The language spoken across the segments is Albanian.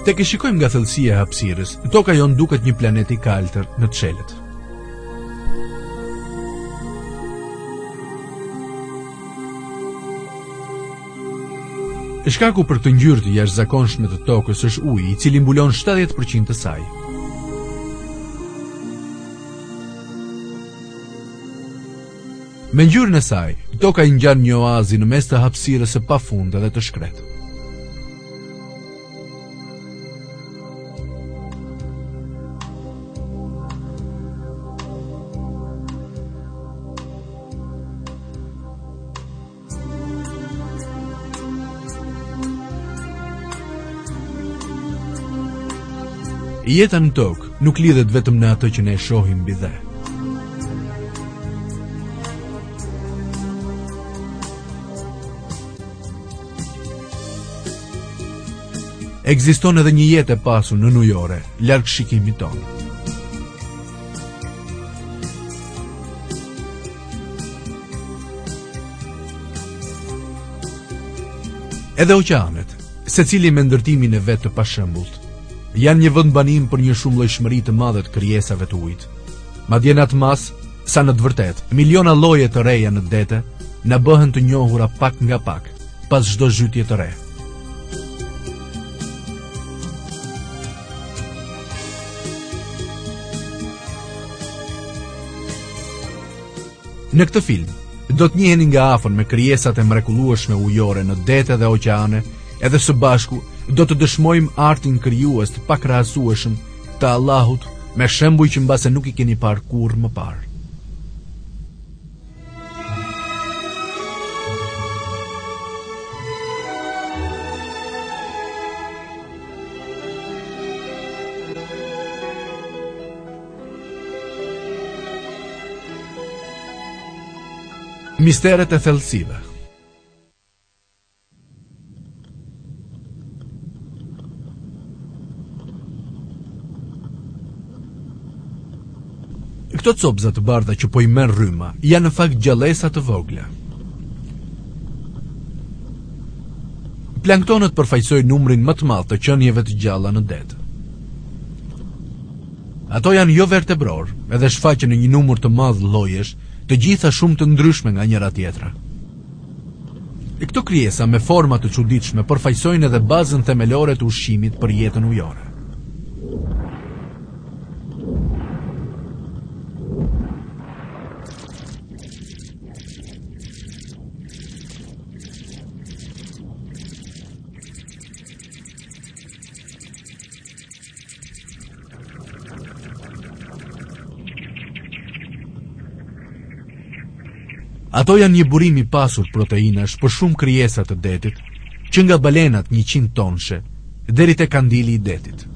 Tek e shikojmë nga thellësia e hapësirës, toka jonë duket një planet i kaltër në të çelët. Shkaku për këtë ngjyrë të jashtëzakonshme të tokës është uji, i cili mbulon 70% të saj. Me ngjyrën e saj, toka i ngjan një oazi në mes të hapësirës së pafund dhe të shkretë. Jeta në tokë nuk lidhet vetëm në atë që ne shohim mbi dhe. Ekziston edhe një jetë e pasur nënujore, larg shikimit tonë. Edhe oqeanet, secili me ndërtimin e vet të pashembullt, janë një vendbanim për një shumëllojshmëri të madhe të krijesave të ujit. Madje në atë masë, sa në të vërtetë, miliona lloje të reja në dete na bëhen të njohura pak nga pak, pas çdo zhytje të re. Në këtë film, do të njiheni nga afër me krijesat e mrekullueshme ujore në dete dhe oqeane, edhe së bashku do të dëshmojmë artin krijues të pakrahasueshëm të Allahut me shembuj që mbase nuk i keni parë kurrë më parë. Misteret e thellësive. Këto copëza të bardha që po i merr rryma janë në fakt gjallesa të vogla. Planktonët përfaqësojnë numrin më të madh të qenieve të gjalla në det. Ato janë jovertebrorë, edhe shfaqen në një numër të madh llojesh, të gjitha shumë të ndryshme nga njëra tjetra. E këto krijesa me forma të çuditshme përfaqësojnë edhe bazën themelore të ushqimit për jetën ujore. Ato janë një burim i pasur proteinash për shumë krijesa të detit, që nga balenat 100 tonshe deri te kandili i detit.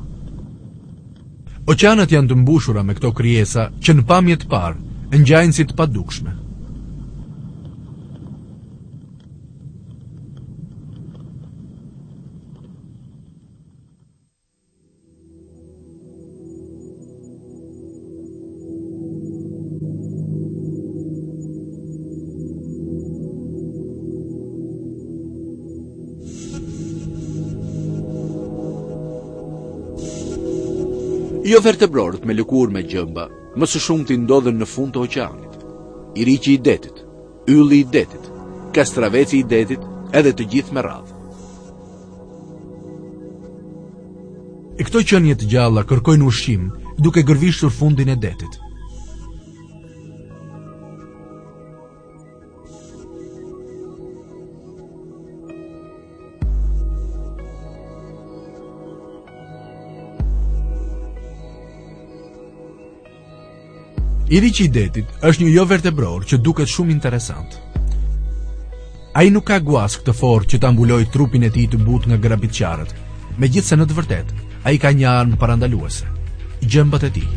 Oqeanet janë të mbushura me këto krijesa që në pamje të parë ngjajnë si të padukshme. Jovertebrorët me lëkurë me gjemba, më së shumti ndodhen në fund të oqeanit. Iriqi i detit, ylli i detit, kastraveci i detit, edhe të gjithë me radhë. E këto qenie të gjalla kërkojnë ushqim duke gërvishtur fundin e detit. Iriqi i detit është një jovertebror që duket shumë interesant. Ai nuk ka guaskë të fortë që ta mbulojë trupin e tij të butë nga grabitqarët, megjithëse në të vërtetë ai ka një armë parandaluese, gjembat e tij.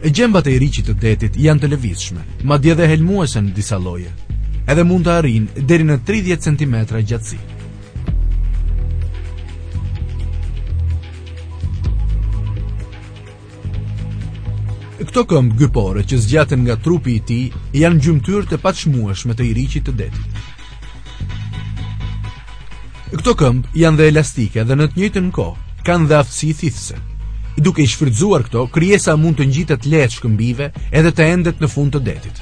Gjembat e iriqit të detit janë të lëvizshme, madje edhe helmuese në disa lloje. Edhe mund të arrijnë deri në 30 cm gjatësi. Këto këmbë gypore që zgjaten nga trupi i tij janë gjymtyrë të paçmueshme të iriqit të detit. Këto këmbë janë dhe elastike dhe në të njëjtën kohë kanë dhe aftësi thithëse. Duke i shfrytëzuar këto, krijesa mund të ngjitet lehtë shkëmbinjve edhe të endet në fund të detit.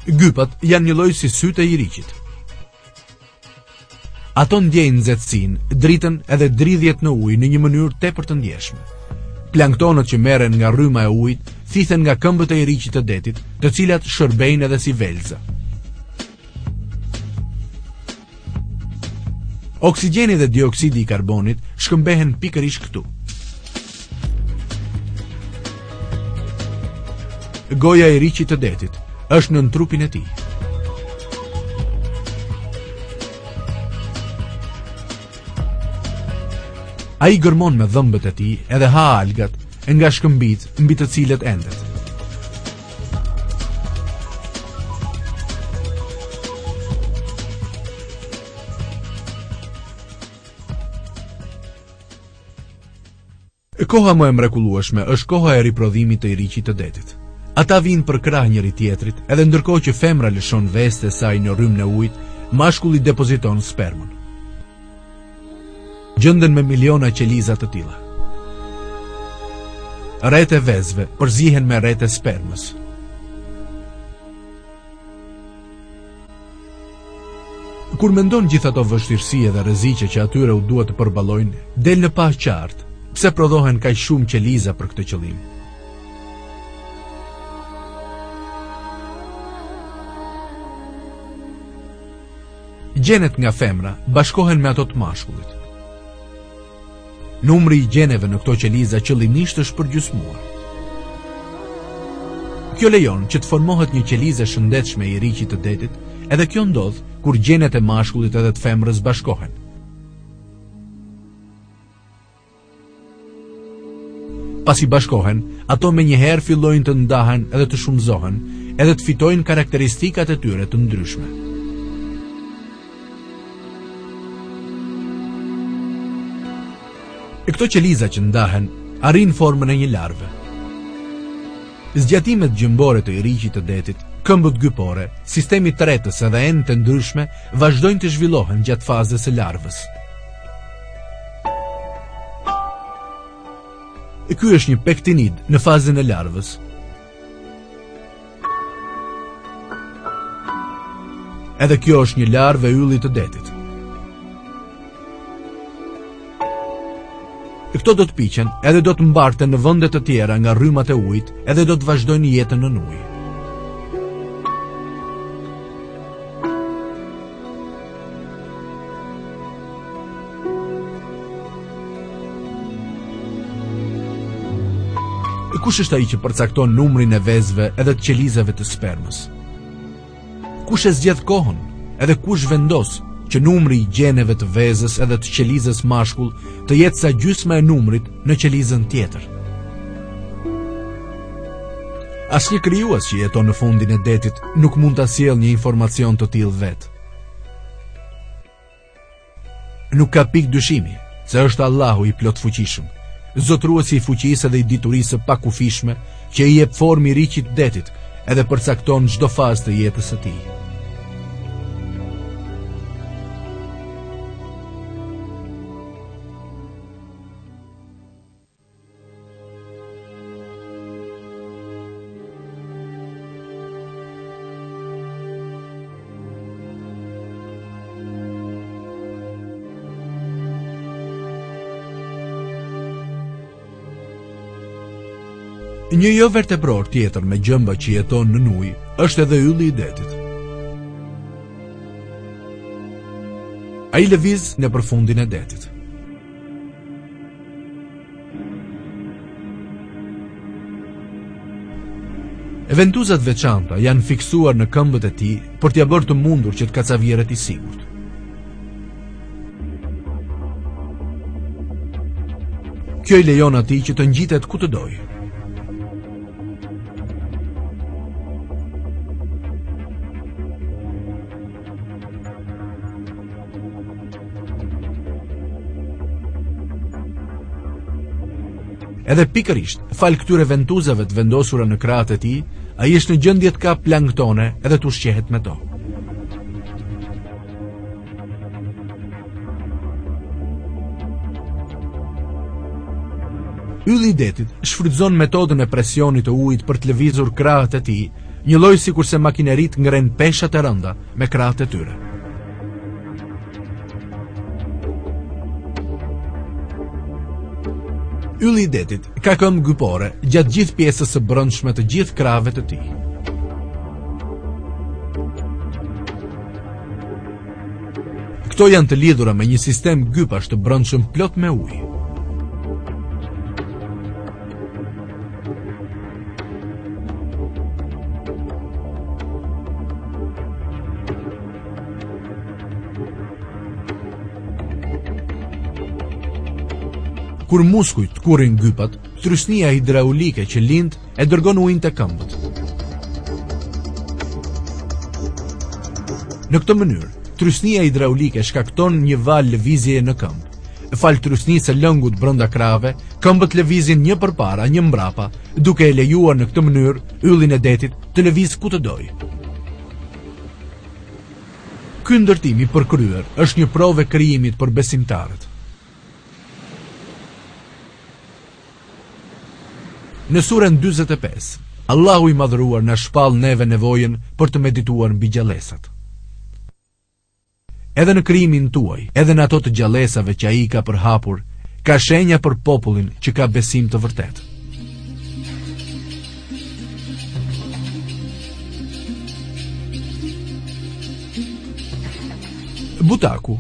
Gypat janë njëlloj si sytë e iriqit. Ato ndjejnë nxehtësinë, dritën edhe dridhjet në ujë në një mënyrë tepër të ndjeshme. Planktonët që merren nga rryma e ujit thithen nga këmbët e iriqit të detit, të cilat shërbejnë edhe si velëza. Oksigjeni dhe dioksidi i karbonit shkëmbehen pikërisht këtu. Goja e iriqit të detit është nën trupin e tij. Ai gërmon me dhëmbët e tij edhe ha algat e nga shkëmbinjtë mbi të cilët endet. Koha më e mrekullueshme është koha e riprodhimit të iriqit të detit. Ata vijnë përkrah njëri-tjetrit, edhe ndërkohë që femra lëshon vezët e saj në rrymën e ujit, mashkulli depoziton spermën. Gjenden me miliona qeliza të tilla. Retë e vezëve përzihen me retë e spermës. Kur mendon gjithë ato vështirësi edhe rreziqe që atyre u duhet të përballojnë, del në pah qartë pse prodhohen kaq shumë qeliza për këtë qëllim. Gjenet nga femra bashkohen me ato të mashkullit. Numri i gjeneve në këto qeliza qëllimisht është përgjysmuar. Kjo lejon që të formohet një qelizë e shëndetshme e iriqit të detit, edhe kjo ndodh kur gjenet e mashkullit edhe të femrës bashkohen. Pasi bashkohen, ato menjëherë fillojnë të ndahen edhe të shumëzohen, edhe të fitojnë karakteristikat e tyre të ndryshme. E këto qeliza që ndahen arrijnë formën e një larve. Zgjatimet gjëmbore të iriqit të detit, këmbët gypore, sistemi tretës edhe enët e ndryshme vazhdojnë të zhvillohen gjatë fazës së larvës. E ky është një pektinid në fazën e larvës. Edhe kjo është një larvë e yllit të detit. Këto do të piqen edhe do të mbarten në vende të tjera nga rrymat e ujit edhe do të vazhdojnë jetën nën ujë. Kush është ai që përcakton numrin e vezëve edhe të qelizave të spermës? Kush e zgjedh kohën? Edhe kush vendos që numri i gjeneve të vezës edhe të qelizës mashkull të jetë sa gjysma e numrit në qelizën tjetër? Asnjë krijues që jeton në fundin e detit nuk mund ta sjellë një informacion të tillë vetë. Nuk ka pikë dyshimi se është Allahu i plotfuqishëm, zotëruesi i fuqisë dhe i diturisë së pakufishme që i jep formë iriqit të detit edhe përcakton çdo fazë të jetës së tij. Një jovertebror tjetër me gjëmba që jeton nën ujë është edhe ylli i detit. Ai lëviz nëpër fundin e detit. Ventuza të veçanta janë fiksuar në këmbët e tij për t'ia bërë të mundur që të kacavirret i sigurt. Kjo i lejon atij që të ngjitet ku të dojë. Edhe pikërisht, falë këtyre ventuzave të vendosura në krahët e tij, ai është në gjendje të kapë planktone edhe të ushqehet me to. Ylli i detit shfrytëzon metodën e presionit të ujit për të lëvizur krahët e tij, njëlloj sikurse makineritë ngrenë peshat e rënda me krahët e tyre. Ylli i detit ka këmbë gypore gjatë gjithë pjesës së brendshme të gjithë krahëve të tij. Këto janë të lidhura me një sistem gypash të brendshëm plot me ujë. Kur muskujt tkurrin gypat, trysnia hidraulike që lind e dërgon ujin te këmbët. Në këtë mënyrë, trysnia hidraulike shkakton një valë lëvizjeje në këmbë. Falë trysnisë së lëngut brenda krahëve, këmbët lëvizin një përpara, një mbrapa, duke e lejuar në këtë mënyrë yllin e detit të lëvizë ku të dojë. Ky ndërtim i përkryer është një provë e krijimit për besimtarët. Në suren 45, Allahu i Madhëruar na shpall neve nevojën për të medituar mbi gjallesat. Edhe në krijimin tuaj, edhe në ato të gjallesave që ai ka përhapur, ka shenja për popullin që ka besim të vërtetë. Butaku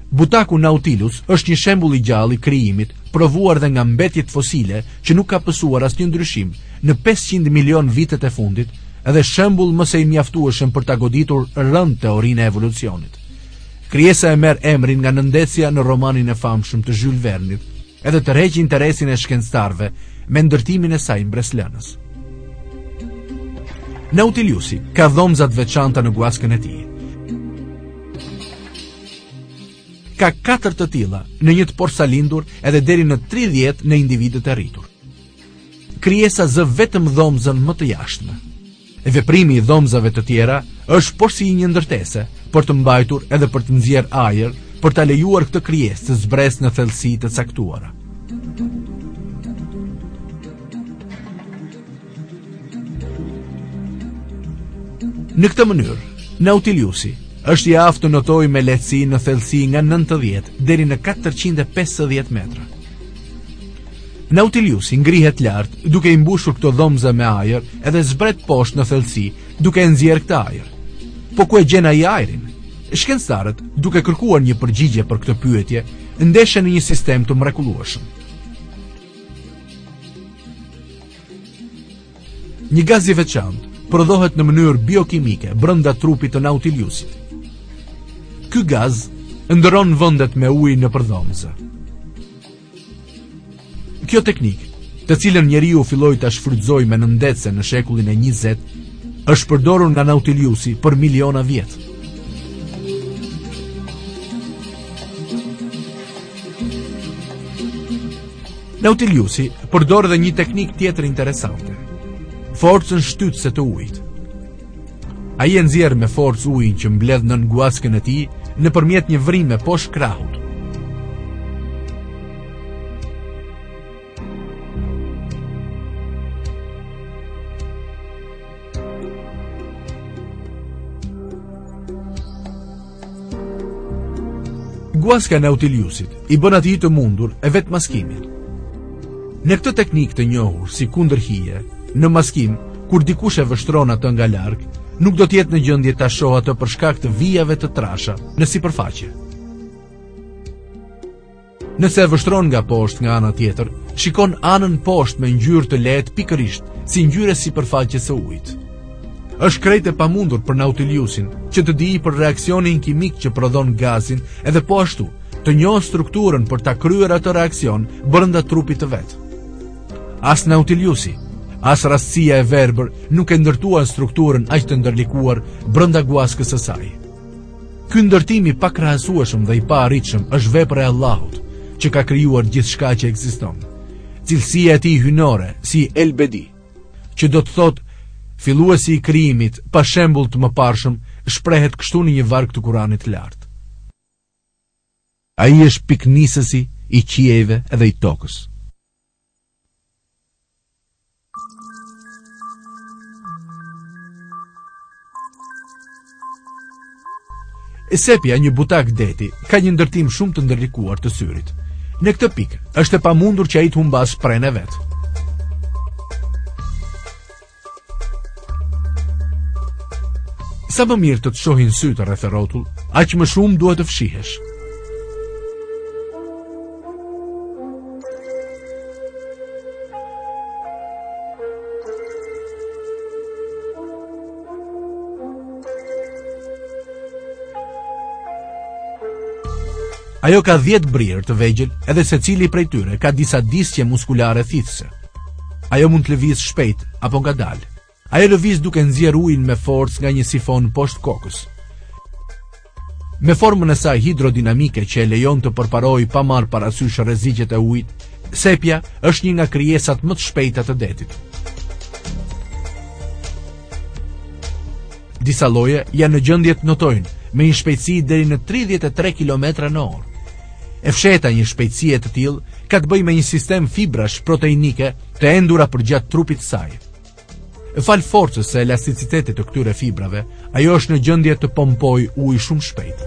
Butaku Nautilus është një shembull i gjallë i krijimit, provuar dhe nga mbetjet fosile që nuk ka pësuar asnjë ndryshim në 500 milion vitet e fundit, edhe shembull më se i mjaftueshëm për ta goditur rëndë teorinë e evolucionit. Krijesa e merr emrin nga nëndetësja në romanin e famshëm të Zhyl Vernit, edhe tërheq interesin e shkencëtarëve me ndërtimin e saj mbresëlënës. Nautiliusi ka dhomëza të veçanta në guaskën e tij. Ka 4 të tilla në një të porsalindur edhe deri në 30 në individët e rritur. Krijesa zë vetëm dhomëzën më të jashtme. Veprimi i dhomëzave të tjera është porsi i një ndërtese, për të mbajtur edhe për të nxjerrë ajër, për ta lejuar këtë krijesë të zbresë në thellësi të caktuara. Në këtë mënyrë, Nautiliusi është i aftë të notojë me lehtësi në thellësi nga 90 deri në 450 metra. Nautiliusi ngrihet lart duke i mbushur këto dhomëza me ajër edhe zbret poshtë në thellësi duke e nxjerrë këtë ajër. Po ku e gjen ai ajrin? Shkencëtarët, duke kërkuar një përgjigje për këtë pyetje, ndeshen në një sistem të mrekullueshëm. Një gaz i veçantë prodhohet në mënyrë biokimike brenda trupit të Nautiliusit. Ky gaz ndërron vendet me ujin nëpër dhomëza. Kjo teknikë, të cilën njeriu filloi ta shfrytëzojë me nëndetëse në shekullin e 20, është përdorur nga Nautiliusi për miliona vjet. Nautiliusi përdor edhe një teknikë tjetër interesante, forcën shtytëse të ujit. Ai e nxjerr me forcë ujin që mbledh nën guaskën e tij nëpërmjet një vrime poshtë krahut. Guaska e Nautiliusit i bën atij të mundur e vetëmaskimin. Në këtë teknikë të njohur si kundërhije, në maskim, kur dikush e vështron atë nga larg, nuk do të jetë në gjendje ta shohë atë për shkak të vijave të trasha në sipërfaqe. Nëse e vështron nga poshtë nga ana tjetër, shikon anën poshtë me ngjyrë të lehtë pikërisht si ngjyrë e sipërfaqes së ujit. Është krejt e pamundur për Nautiliusin që të dijë për reaksionin kimik që prodhon gazin edhe po ashtu të njohë strukturën për ta kryer atë reaksion brenda trupit të vet. As Nautiliusi, as rastësia e verbër nuk e ndërtuan strukturën aq të ndërlikuar brenda guaskës së saj. Ky ndërtim i pakrahasueshëm dhe i paarritshëm është vepër e Allahut. që ka krijuar gjithçka që ekziston. Cilësia e tij hyjnore, si El Bedi, që do të thotë filluesi i krijimit pa shembull të mëparshëm, shprehet kështu në një varg të Kuranit të lartë. Ai është pikënisësi i qiejve edhe i tokës. Sepja, një butak deti, ka një ndërtim shumë të ndërlikuar të syrit. Në këtë pikë, është e pamundur që ai të humbasë prenë e vet. Sa më mirë të të shohin sytë rreth e rrotull, aq më shumë duhet të fshihesh. Ajo ka 10 brirë të vegjël, edhe secili prej tyre ka disa disqe muskulare thithëse. Ajo mund të lëvizë shpejt apo ngadalë. Ajo lëviz duke nxjerrë ujin me forcë nga një sifon poshtë kokës. Me formën e saj hidrodinamike që e lejon të përparojë pa marrë parasysh rreziqet e ujit, sepja është një nga krijesat më të shpejta të detit. Disa lloje janë në gjendje të notojnë me një shpejtësi deri në 33 km në orë. E fshehta e një shpejtësie të tillë ka të bëjë me një sistem fibrash proteinike të endura përgjatë trupit të saj. Falë forcës së elasticitetit të këtyre fibrave, ajo është në gjendje të pompojë ujë shumë shpejt.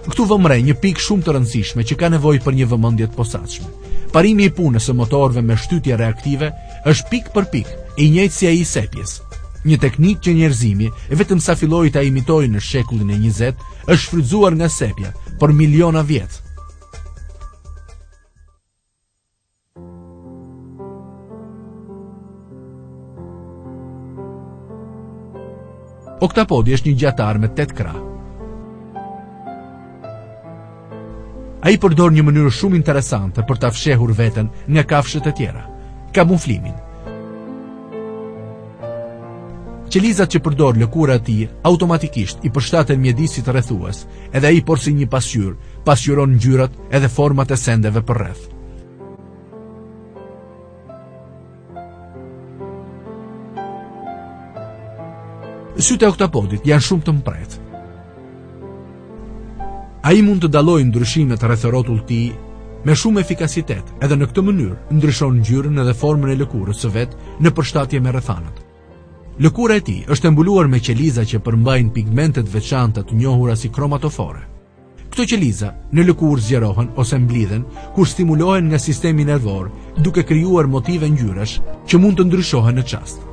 Këtu vëmë re një pikë shumë të rëndësishme që ka nevojë për një vëmendje të posaçme. Parimi i punës së motorëve me shtytje reaktive është pikë për pikë i njëjtë si ai i sepjes. Një teknikë që njerëzimi vetëm sa filloi ta imitojë në shekullin e 20, është shfrytëzuar nga sepja për miliona vjet. Oktapodi është një gjahtar me 8 krahë. Ai përdor një mënyrë shumë interesante për ta fshehur veten nga kafshët e tjera, kamuflimin. Qelizat që përdor lëkura e tij automatikisht i përshtaten mjedisit rrethues, edhe ai porsi një pasqyrë, pasqyron ngjyrat edhe format e sendeve përreth. Sytë e oktapodit janë shumë të mprehtë. Ai mund të dallojë ndryshimet rreth e rrotull tij me shumë efikasitet, edhe në këtë mënyrë ndryshon ngjyrën edhe formën e lëkurës së vet në përshtatje me rrethanat. Lëkura e tij është e mbuluar me qeliza që përmbajnë pigmente të veçanta të njohura si kromatofore. Këto qeliza në lëkurë zgjerohen ose mblidhen kur stimulohen nga sistemi nervor, duke krijuar motive ngjyrash që mund të ndryshohen në çast.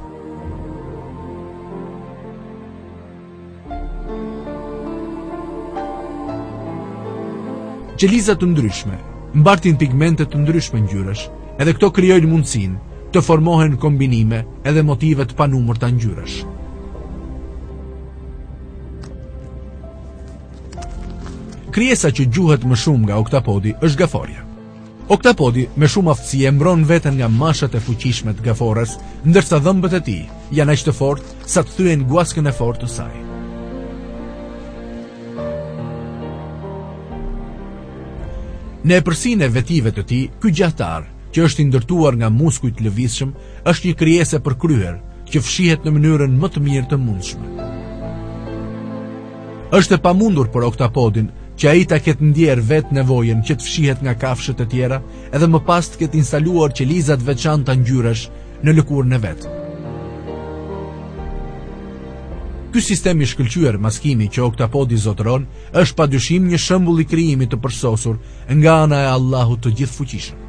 Qeliza të ndryshme mbartin pigmente të ndryshme ngjyrash, edhe këto krijojnë mundësinë të formohen kombinime edhe motive të panumërta ngjyrash. Krijesa që gjuhet më shumë nga oktapodi është gaforja. Oktapodi me shumë aftësi e mbron veten nga mashat e fuqishme të gafores, ndërsa dhëmbët e tij janë aq të fortë sa të thyejnë guaskën e fortë të saj. Në epërsinë e vetive të tij, ky gjahtar, që është i ndërtuar nga muskuj të lëvizshëm, është një krijesë e përkryer që fshihet në mënyrën më të mirë të mundshme. Është e pamundur për oktapodin që ai ta ketë ndjerë vetë nevojën që të fshihet nga kafshët e tjera, edhe më pas të ketë instaluar qeliza të veçanta ngjyrash në lëkurën e vet. Ky sistem i shkëlqyer maskimi që oktapodi zotëron është padyshim një shembull i krijimit të përsosur nga ana e Allahut të Gjithëfuqishëm.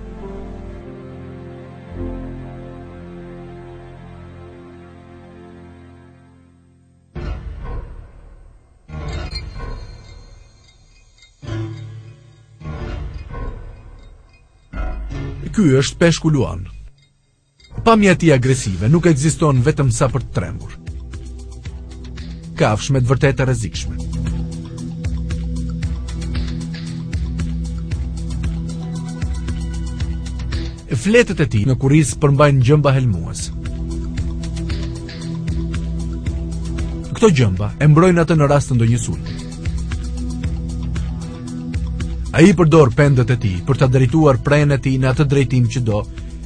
Ky është peshku luan. Pamja e tij agresive nuk ekziston vetëm sa për të trembur. Kafshë me të vërtetë e rrezikshme. Fletët e tij në kurriz përmbajnë gjëmba helmues. Këto gjëmba e mbrojnë atë në rast të ndonjë sulmi. Ai përdor pendët e tij për ta drejtuar prenë e tij në atë drejtim që do,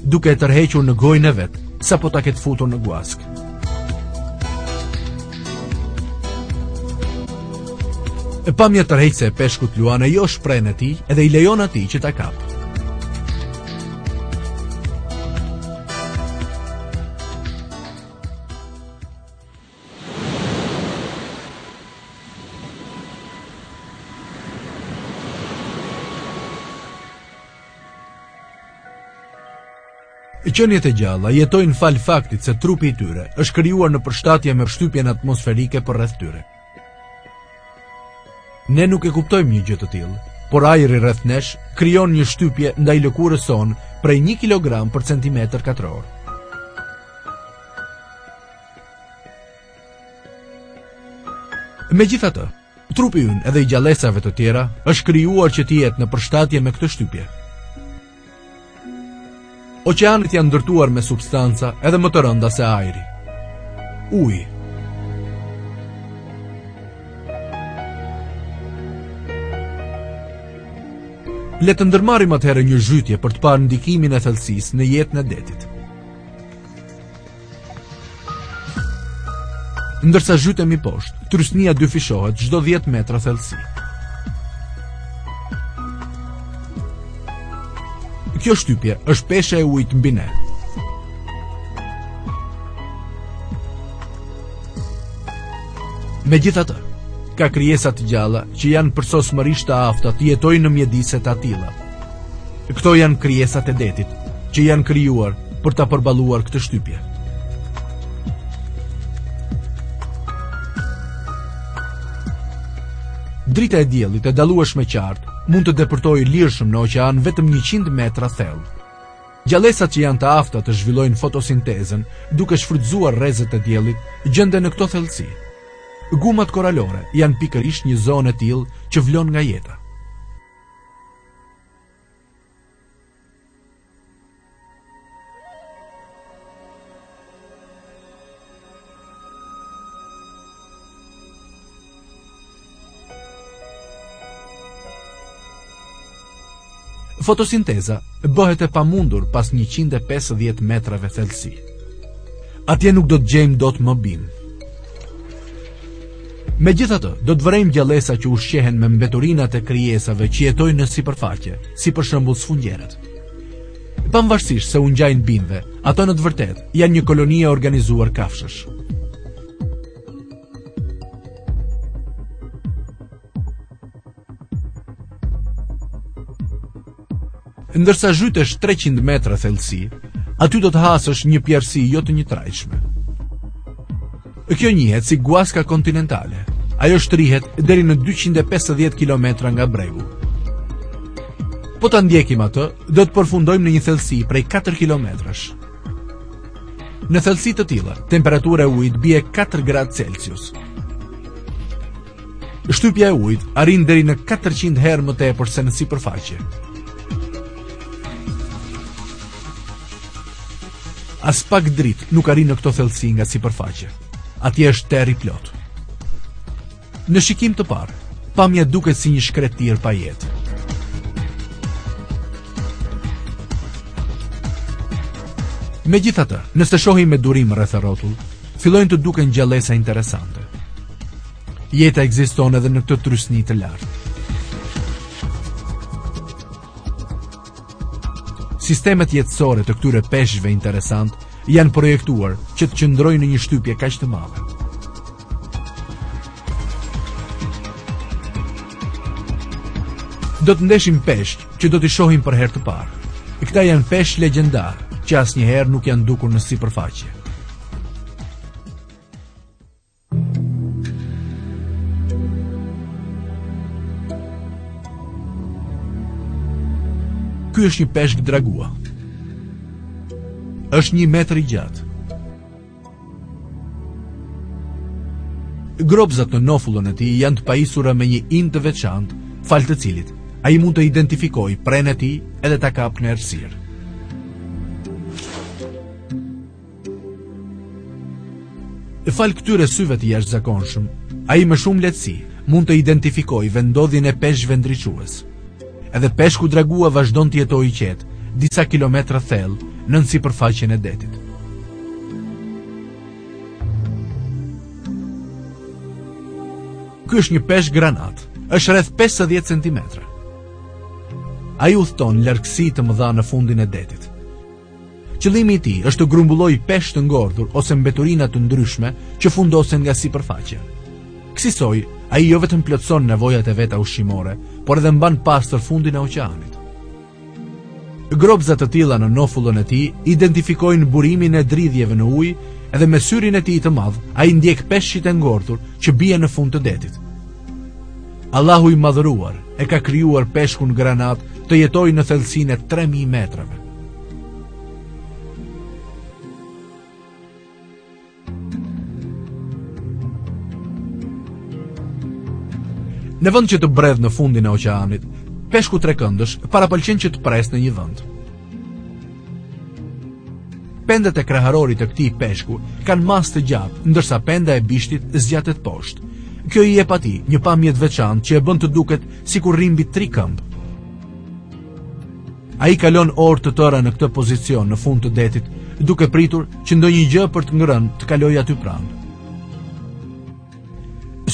duke e tërhequr në gojën e vet, sapo ta ketë futur në guaskë. E pamja tërheqëse e peshkut luan e josh prenë e tij edhe i lejon atij që ta kapë. Qeniet e gjalla jetojnë falë faktit se trupi i tyre është krijuar në përshtatje me shtypjen atmosferike përreth tyre. Ne nuk e kuptojmë një gjë të tillë, por ajri rreth nesh krijon një shtypje ndaj lëkurës sonë prej 1 kg për centimetër katror. Megjithatë, trupi ynë edhe i gjallesave të tjera është krijuar që të jetë në përshtatje me këtë shtypje. Oqeanet janë ndërtuar me substanca edhe më të rënda se ajri. Uji. Le të ndërmarrim atëherë një zhytje për të parë ndikimin e thellësisë në jetën e detit. Ndërsa zhytemi poshtë, trysnia dyfishohet çdo 10 metra thellësi. Kjo shtypje është pesha e ujit mbi ne. Megjithatë, ka krijesa të gjalla që janë përsosmërisht të afta të jetojnë në mjedise të atilla. Këto janë krijesat e detit, që janë krijuar për ta përballuar këtë shtypje. Drita e diellit e dallueshme qartë mund të depërtojë lirshëm në oqean vetëm 100 metra thellë. Gjallesat që janë të afta të zhvillojnë fotosintezën duke shfrytëzuar rrezet e diellit gjenden në këto thellësi. Gumat koralore janë pikërisht një zonë e tillë që vlon nga jeta. Fotosinteza bëhet e pamundur pas 150 metrave thellësi. Atje nuk do të gjejmë dot më bimë. Megjithatë, do të vërejmë gjallesa që ushqehen me mbeturinat e krijesave që jetojnë në sipërfaqe, si për shembull sfungjerët. Pavarësisht se u ngjajnë bimëve, ato në të vërtetë janë një koloni e organizuar kafshësh. Ndërsa zhytesh 300 metra thellësi, aty do të hasësh një pjerrësi jo të njëtrajtshme. Kjo njihet si guaska kontinentale. Ajo shtrihet deri në 250 kilometra nga bregu. Po ta ndjekim atë, do të përfundojmë në një thellësi prej 4 kilometrash. Në thellësi të tilla, temperatura e ujit bie 4 gradë Celsius. Shtypja e ujit arrin deri në 400 herë më tepër se në sipërfaqe. Aspak dritë nuk arrin në këto thellësi nga sipërfaqja. Atje është terr i plotë. Në shikim të parë, pamja duket si një shkretëtirë pa jetë. Megjithatë, nëse shohim me durim rreth e rrotull, fillojnë të duken gjallesa interesante. Jeta ekziston edhe në këtë trysni të lartë. Sistemet jetësore të këtyre peshqve interesantë janë projektuar që të qëndrojnë në një shtypje kaq të madhe. Do të ndeshim peshq që do t'i shohim për herë të parë. Këta janë peshq legjendarë që asnjëherë nuk janë dukur në sipërfaqe. Ky është një peshk dragua. Është një metër i gjatë. Gropëzat në nofullën e tij janë të pajisura me një ind të veçantë, falë të cilit ai mund të identifikojë prenë e tij edhe ta kapë në errësirë. Falë këtyre syve të jashtëzakonshëm, ai me shumë lehtësi mund të identifikojë vendndodhjen e peshqve ndriçues. edhe peshku dragua vazhdon të jetojë i qetë, disa kilometra thellë nën sipërfaqen e detit. Ky është një peshk granat, është rreth 50 cm. Ai udhëton largësi të mëdha në fundin e detit. Qëllimi i tij është të grumbullojë peshq të ngordhur ose mbeturina të ndryshme që fundosen nga sipërfaqja. Kësisoj, ai jo vetëm plotëson nevojat e veta ushqimore, por edhe mban pastër fundin e oqeanit. Gropëza të tilla në nofullën e tij identifikojnë burimin e dridhjeve në ujë edhe me syrin e tij të madh, ai ndjek peshqit e ngordhur që bien në fund të detit. Allahu i madhëruar e ka krijuar peshkun granat të jetojë në thellësinë e 3000 metrave. Në vend që të bredhë në fundin e oqeanit, peshku trekëndësh parapëlqen që të presë në një vend. Pendët e kraharorit të këtij peshku kanë masë të gjatë, ndërsa penda e bishtit zgjatet poshtë. Kjo i jep atij një pamje të veçantë që e bën të duket sikur rri mbi tri këmbë. Ai kalon orë të tëra në këtë pozicion në fund të detit, duke pritur që ndonjë gjë për të ngrënë të kalojë aty pranë.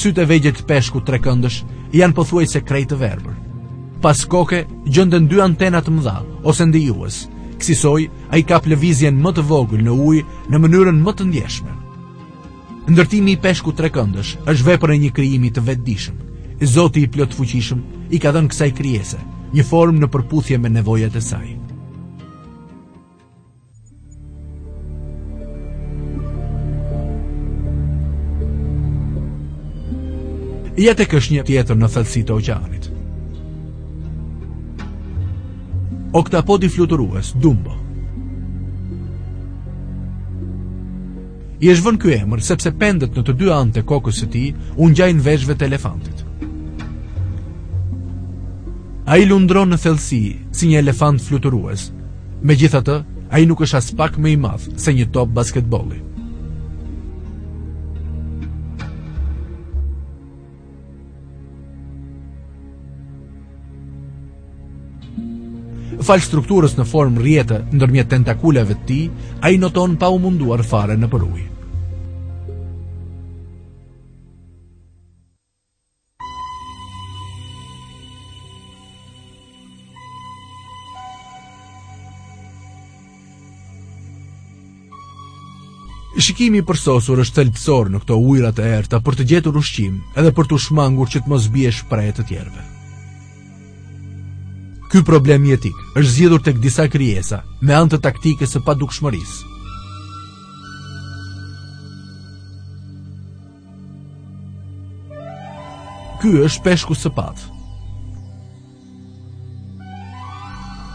Sytë e vegjël të peshkut trekëndësh janë pothuajse krejt të verbër. Pas koke gjenden dy antena të mëdha ose ndijues. Kësisoj, ai kap lëvizjen më të vogël në ujë në mënyrën më të ndjeshme. Ndërtimi i peshkut trekëndësh është vepër e një krijimi të vetëdijshëm. Zoti i plotfuqishëm i ka dhënë kësaj krijese një formë në përputhje me nevojat e saj. Ja tek është një tjetër në thellësi të oqeanit. Oktapodi fluturues, Dumbo. I është vënë ky emër sepse pendët në të dy anët e kokës së tij u ngjajnë veshëve të elefantit. Ai lundron në thellësi si një elefant fluturues. Megjithatë, ai nuk është aspak më i madh se një top basketbolli. Falë strukturës në formë rrjete ndërmjet tentakulave të tij, ai noton pa u munduar fare nëpër ujë. Shikimi i përsosur është thelbësor në këto ujëra të errëta për të gjetur ushqim edhe për t'u shmangur që të mos biesh pre e të tjerëve. Ky problem jetik është zgjidhur tek disa krijesa me anë të taktikës së padukshmërisë. Ky është peshku sëpatë.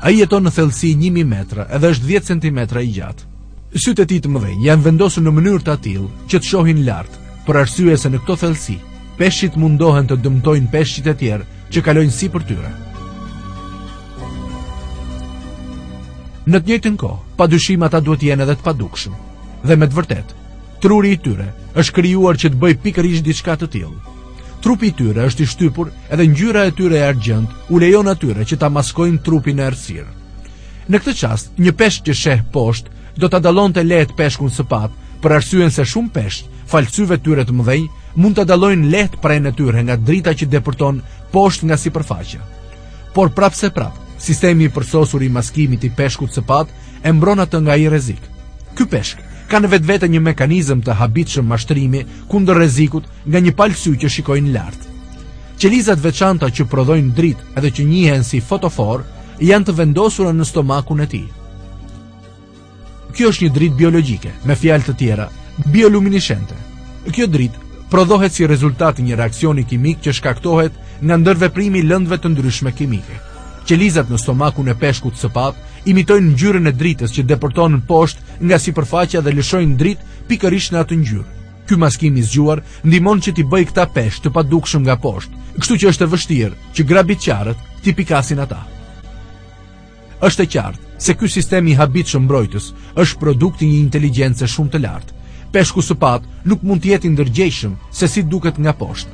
Ai jeton në thellësi 1000 metra edhe është 10 cm i gjatë. Sytë e tij të mëdhenj janë vendosur në mënyrë të atillë që të shohin lart, për arsye se në këto thellësi, peshqit mundohen të dëmtojnë peshqit e tjerë që kalojnë sipër tyre. Në të njëjtën kohë, padyshim ata duhet të jenë edhe të padukshëm. Dhe me të vërtetë, truri i tyre është krijuar që të bëjë pikërisht diçka të tillë. Trupi i tyre është i shtypur edhe ngjyra e tyre e argjendtë u lejon atyre që ta maskojnë trupin në errësirë. Në këtë çast, një peshk që sheh poshtë do ta dallonte lehtë peshkun sëpatë, për arsyen se shumë peshq, falë syve të tyre të mëdhenj, mund ta dallojnë lehtë prenë e tyre nga drita që depërton poshtë nga sipërfaqja. Por prapëseprapë, sistemi i përsosur i maskimit i peshkut sëpatë e mbron atë nga ai rrezik. Ky peshk ka në vetvete një mekanizëm të habitshëm mashtrimi kundër rrezikut nga një palë sy që shikojnë lart. Qeliza të veçanta që prodhojnë dritë edhe që njihen si fotoforë janë të vendosura në stomakun e tij. Kjo është një dritë biologjike, me fjalë të tjera, bioluminishente. Kjo dritë prodhohet si rezultat i një reaksioni kimik që shkaktohet nga ndërveprimi i lëndëve të ndryshme kimike. Qelizat në stomakun e peshkut sëpatë imitojnë ngjyrën e dritës që depërton poshtë nga sipërfaqja dhe lëshojnë dritë pikërisht në atë ngjyrë. Ky maskim i zgjuar ndihmon që t'i bëjë këta peshq të padukshëm nga poshtë, kështu që është e vështirë që grabitqarët t'i pikasin ata. Është e qartë se ky sistem i habitshëm mbrojtës është produkt i një inteligjence shumë të lartë. Peshku sëpatë nuk mund të jetë i ndërgjegjshëm se si duket nga poshtë.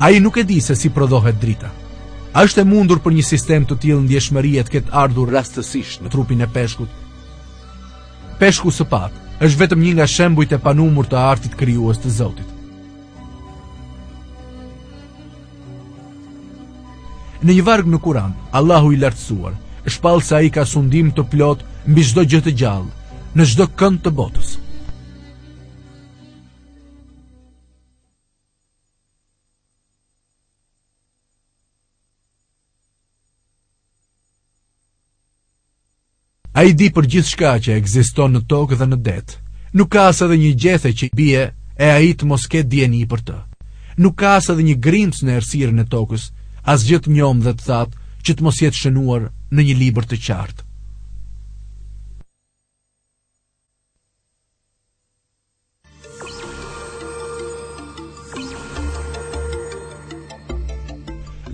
Ai nuk e di se si prodhohet drita. A është e mundur për një sistem të tillë ndjeshmërie të ketë ardhur rastësisht në trupin e peshkut? Peshku sëpatë është vetëm një nga shembujt e panumër të artit krijues të Zotit. Në një varg në Kur'an, Allahu i Lartësuar shpall se ai ka sundim të plotë mbi çdo gjë të gjallë, në çdo kënd të botës. Ai di për gjithçka që ekziston në tokë dhe në det. Nuk ka as edhe një gjethe që bie e ai të mos ketë dijeni për të. Nuk ka as edhe një grimcë në errësirën e tokës, asgjë të njomë dhe të thatë që të mos jetë shënuar në një libër të qartë.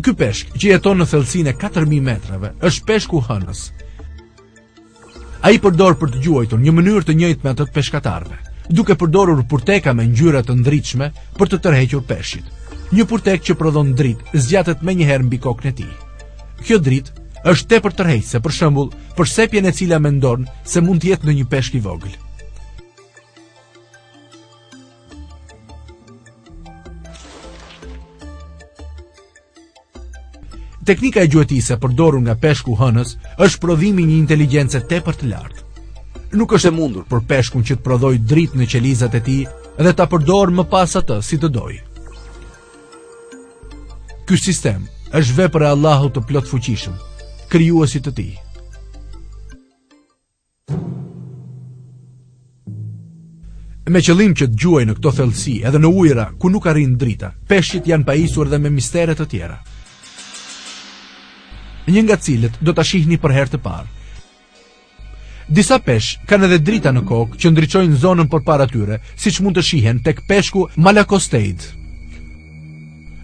Ky peshk që jeton në thellësinë e 4000 metrave është peshku hënës. Ai përdor për të gjuajtur një mënyrë të njëjtë me atë të peshkatarëve, duke përdorur purteka me ngjyra të ndritshme për të tërhequr peshqit. Një purtek që prodhon dritë zgjatet menjëherë mbi kokën e tij. Kjo dritë është tepër tërheqëse, për shembull, për sepjen e cila mendon se mund të jetë ndonjë peshk i vogël. Teknika e gjuetisë e përdorur nga peshku hënës është prodhimi i një inteligjence tepër të lartë. Nuk është e mundur për peshkun që të prodhojë dritë në qelizat e tij dhe ta përdorë më pas atë si të dojë. Ky sistem është vepër e Allahut të plotfuqishëm, krijuesit të tij. Me qëllim që të gjuajnë në këto thellësi edhe në ujëra ku nuk arrin drita, peshqit janë pajisur edhe me mistere të tjera. Një nga të cilët do ta shihni për herë të parë. Disa peshq kanë edhe drita në kokë që ndriçojnë zonën përpara tyre, siç mund të shihen tek peshku Malacosteid.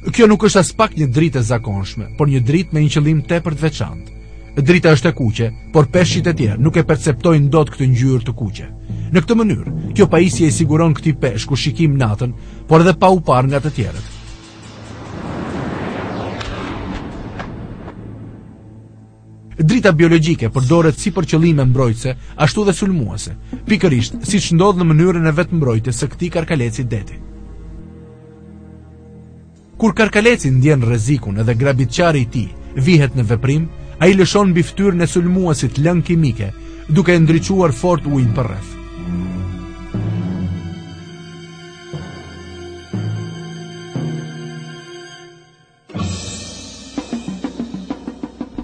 Kjo nuk është aspak një dritë e zakonshme, por një dritë me një qëllim tepër të veçantë. Drita është e kuqe, por peshqit e tjerë nuk e perceptojnë dot këtë ngjyrë të kuqe. Në këtë mënyrë, kjo pajisje i siguron këtij peshku shikim natën, por edhe pa u parë nga të tjerët. Drita biologjike përdoret si për qëllime mbrojtëse, ashtu dhe sulmuese, pikërisht siç ndodh në mënyrën e vetëmbrojtjes së këtij karkaleci deti. Kur karkaleci ndjen rrezikun edhe grabitqari i tij vihet në veprim, ai lëshon mbi fytyrën e sulmuesit lëng kimike, duke e ndriçuar fort ujin përreth.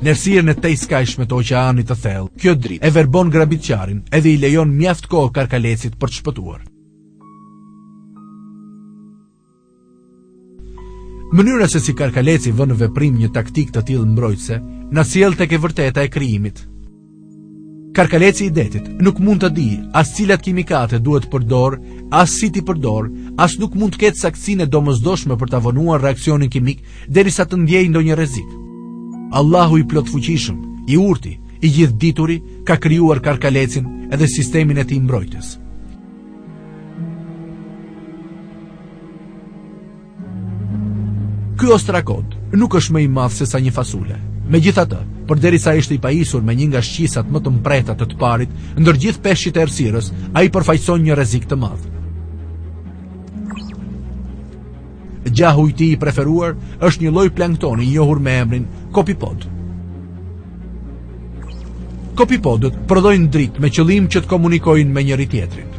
Në errësirën e tejskajshme të oqeanit të thellë, kjo dritë e verbon grabitqarin edhe i lejon mjaft kohë karkalecit për të shpëtuar. Mënyra se si karkaleci vë në veprim një taktikë të tillë mbrojtëse, na sjell tek e vërteta e krijimit. Karkaleci i detit nuk mund të dijë as cilat kimikate duhet të përdorë, as si t'i përdorë, as nuk mund të ketë saktësinë e domosdoshme për ta vonuar reaksionin kimik derisa të ndjejë ndonjë rrezik. Allahu i plotfuqishëm, i urti, i gjithëdituri, ka krijuar karkalecin edhe sistemin e tij mbrojtës. Ky ostrakod nuk është më i madh sesa një fasule. Megjithatë, përderisa ishte i pajisur me një nga shqisat më të mprehta të të parit, ndër gjithë peshqit e errësirës, ai përfaqëson një rrezik të madh. Gjahu i tij i preferuar është një lloj planktoni i njohur me emrin kopipod. Kopipodët prodhojnë dritë me qëllim që të komunikojnë me njëri-tjetrin.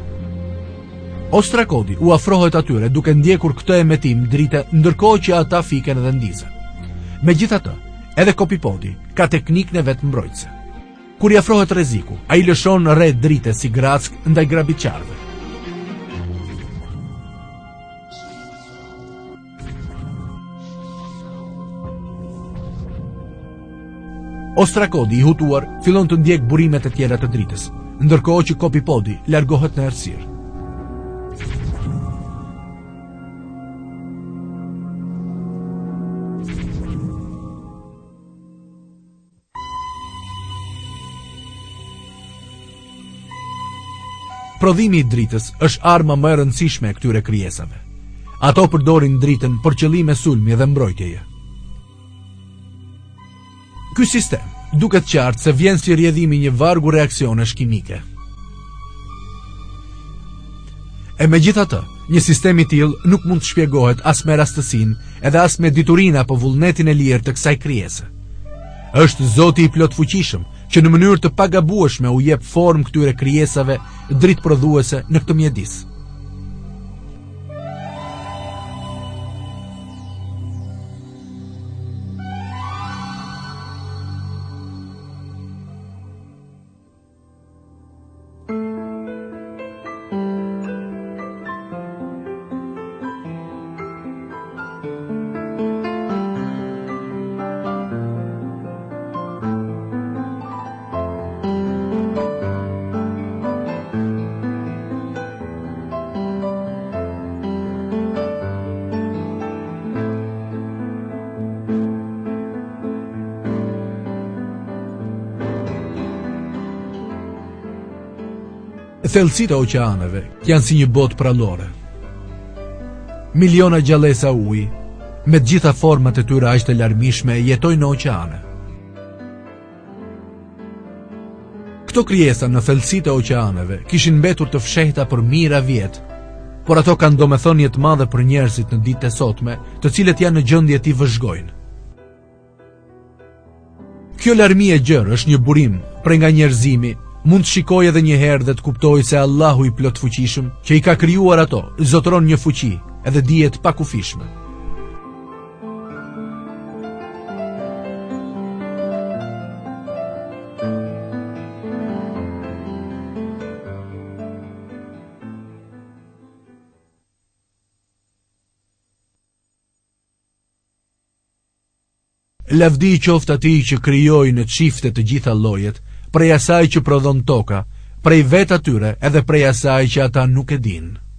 Ostrakodi u afrohet atyre duke ndjekur këtë emetim drite ndërkohë që ata fiken dhe ndizen. Megjithatë, edhe kopipodi ka teknikën e vet mbrojtëse. Kur i afrohet rreziku, ai lëshon re drite si grackë ndaj grabitqarëve. Ostrakodi i hutuar fillon të ndjekë burimet e tjera të dritës, ndërkohë që kopipodi largohet në errësirë. Prodhimi i dritës është arma më e rëndësishme e këtyre krijesave. Ato përdorin dritën për qëllime sulmi dhe mbrojtjeje. Ky sistem duket qartë se vjen si rrjedhim i një vargu reaksionesh kimike. E megjithatë, një sistem i tillë nuk mund të shpjegohet as me rastësinë, edhe as me diturinë apo vullnetin e lirë të kësaj krijese. Është Zoti i plotfuqishëm, që në mënyrë të pagabueshme u jep formë këtyre krijesave dritëprodhuese në këtë mjedis. Thellësitë e oqeaneve janë si një botë përrallore. Miliona gjallesa uji, me të gjitha format e tyre aq të larmishme, jetojnë në oqeane. Këto krijesa në thellësitë e oqeaneve kishin mbetur të fshehta për mijëra vjet, por ato kanë domethënie të madhe për njerëzit në ditët e sotme, të cilët janë në gjendje t'i vëzhgojnë. Kjo larmi e gjerë është një burim prej nga njerëzimi mund të shikojë edhe një herë dhe të kuptojë se Allahu i plotfuqishëm që i ka krijuar ato, zotëron një fuqi edhe dije të pakufishme. Lavdi i qoftë atij që krijoi në çifte të gjitha llojet, prej asaj që prodhon toka, prej vetë atyre edhe prej asaj që ata nuk e dinë.